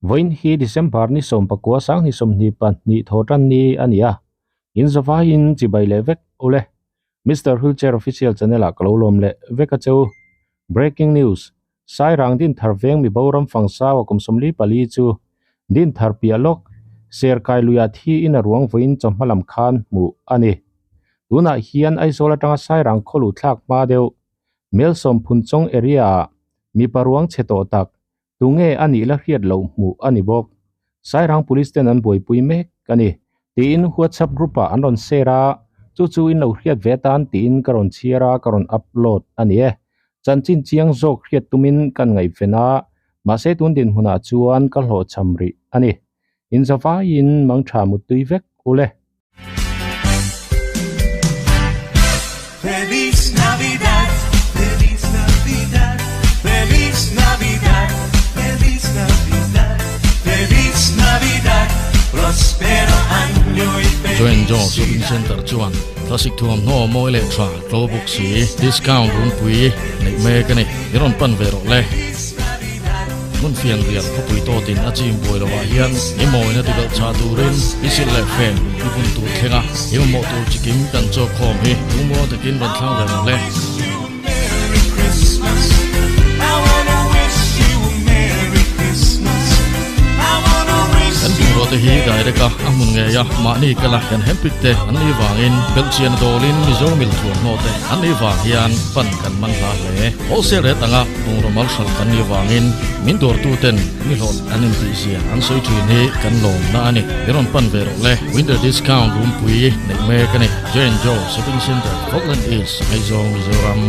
Vawiin hi December ni 19 2022 thawhtan ni a ni a, in zavaiin chibai leh vek ule. Mister Wheelchair Official channel ah ka lo lawm leh vek a cheu. Breaking News, Sairang Dinthar veng mi boram fangsaua kum 44 chu Dinthar piah lawk Serkai luiah thi in a ruang vawiin chawhma lam khan hmuh a ni. Tunah hian Aizawl atanga Sairang khaw luh thlak hma deuh Melsawm Phunchawng area ah mipa ruang chhe tawh tak Tunge a nih la hriat loh hmuh a ni bawk. Sairang Police ten an buaipui mek a ni. Tiin WhatsApp group ah an rawn share a, chu chu in lo hriat ve atan tiin ka rawn chhiar a, ka rawn upload a ni e. Chanchin chiang zawk hriat tumin kan ngaihven a, mahse tun dinhmunah chuan ka hlawhchham rih a ni. Inzavaiin mangtha muttui vek ule. Feliz Navidad, Feliz Navidad, Feliz Navidad, Feliz Navidad, Feliz Navidad, Prospero año y Join Joe Shopping felicidad. Center chuan classic thuamhnaw mawi leh tha tlo bawk si discount runpui neih mek a ni. I rawn pan ve rawh le. Hmun fiang rial khawpui tawtin a chim buai lovah hian i mawina ti belh chah turin i silh leh fen i bun tur thleng a, i mamawh tur chikim kan chawk khawm hi lungmuang takin rawn thlang ve rawh le. Kan bungrua te hi direct a a hmun ngei a, mahni kala kan hempik te an nih vangin belhchian a dawlin Mizo mil thuamhnaw te an nih vang hian pan kan man hla hle. Wholesale rate anga bungraw mal hralh kan nih vangin min dawrtuten mi hlawh an intihzia an sawi thin hi kan lawmna a ni. I rawn pan ve rawh le. Winter discount runpui neih mek a ni. J and Joe Shopping Centre, Falkland East, Aizawl, Mizoram.